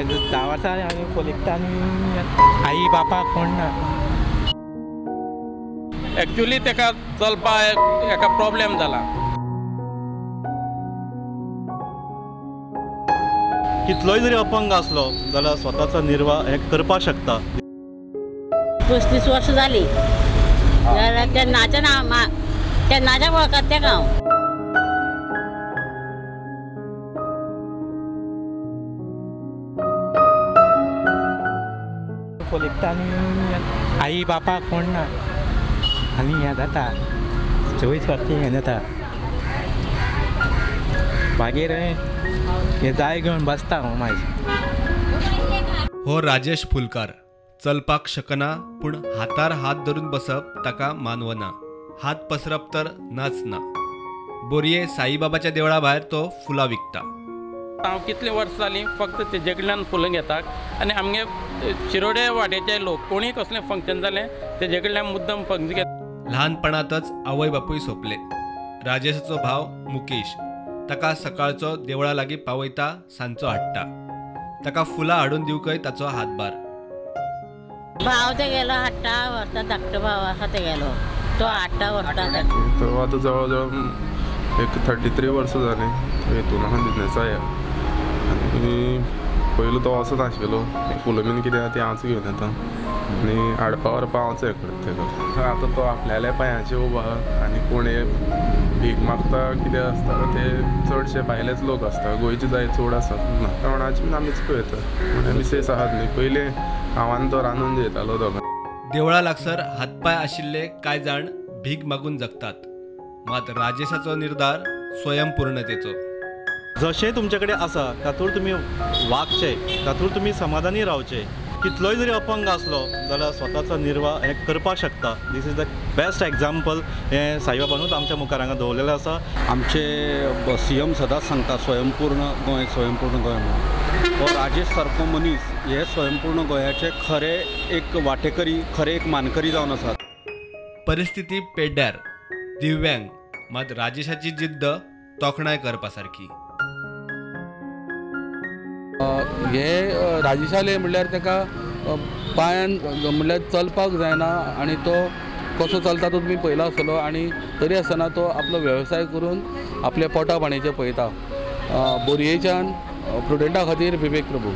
10 वर्सां हांवें पळयता आनी आई बापा कोण ना. एक्चुअली ताका चलपाक एका प्रॉब्लेम जाला. कितलोय जरी अपंग आसलो जाल्यार स्वताचो निर्वाह हे करपाक शकता. 35 वर्सां जाली तेन्नाच्या ना तेन्नाच्या वळखता तेका हांव. पळयता आनी आई बापा कोण ना आनी हें जाता 24 वर्सां हें जाता. मागीर हें जाय घेवन बसता हांव मागीर. हो राजेश फुलकार चलपाक शकना पूण हातार हात धरून बसप ताका मानवना. हात पसरप तर नाच ना. बोरये साईबाबाच्या देवळा भायर तो फुलां विकता. हांव कितलीं वर्सां जालीं फक्त तेजे कडल्यान फुलां घेता आनी आमगे शिरोडे वाड्याचे लोक कोणी कसलें फंक्शन जालें तेजे कडल्यान मुद्दम फंक्शन घेता. ल्हानपणांतच आवय बापूय सोंपले. राजेशाचो भाव मुकेश ताका सकाळचो देवळा लागीं पावयता, सांजचो हाडटा. ताका फुलां हाडून दिवंकय ताचो हातभार. भाव तेगेलो हाडटा व्हरता, धाकटो भाव आसा तेगेलो तो हाडटा व्हरता. तो आतां जवळ जवळ एक 33 वर्सां जालीं हेतून आहा बिजनेसा ह्या. आनी पयलू तो वचत आशिल्लो फुलां बीन कितें आहा ती हांवच घेवन येता आनी हाडपा व्हरपा हांवच हें करता तेका. आतां तो आपल्याल्या पांयाचेर उबो आहा आनी कोण हे भीक मागता कितें आसता ते चडशे भायलेच लोक आसता, गोंयचे जाय चड आसत ना. जेवणाची बीन आमीच पळयता, म्हणजे मिसेस आहात न्ही. पयलीं हांव आनी तो रांदून जेयतालो दोगां. देवळा लागसर हातपांय आशिल्ले कांय जाण भीक मागून जगतात, मात राजेशाचो निर्धार स्वयंपूर्णतेचो. जशें तुमचे कडेन आसा तातूंत तुमी वागचे, तातूंत तुमी समाधानी रावचे. कितलोय जरी अपंग आसलो जाल्यार स्वताचो निर्वाह हे करपाक शकता. This is the best example हें साईबाबानूच आमच्या मुखार हांगा दवरलेलें आसा. आमचे सीएम सदांच सांगता स्वयंपूर्ण गोंय, स्वयंपूर्ण गोंय म्हणून. हो राजेश सारको मनीस हे स्वयंपूर्ण गोंयाचे खरे एक वाटेकरी, खरे एक मानकरी जावन आसात. परिस्थिती पेड्ड्यार, दिव्यांग, मात राजेशाची जिद्द तोखणाय करपा सारकी. हे राजेशाले म्हणल्यार ताका पांयान म्हणल्यार चलपाक जायना आनी तो कसो चलता तो तुमी पळयला आसतलो. आनी तरी आसतना तो आपलो वेवसाय करून आपल्या पोटा पाणयेचें पळयता. बोरयेच्यान प्रुडंटा खातीर विवेक प्रभू.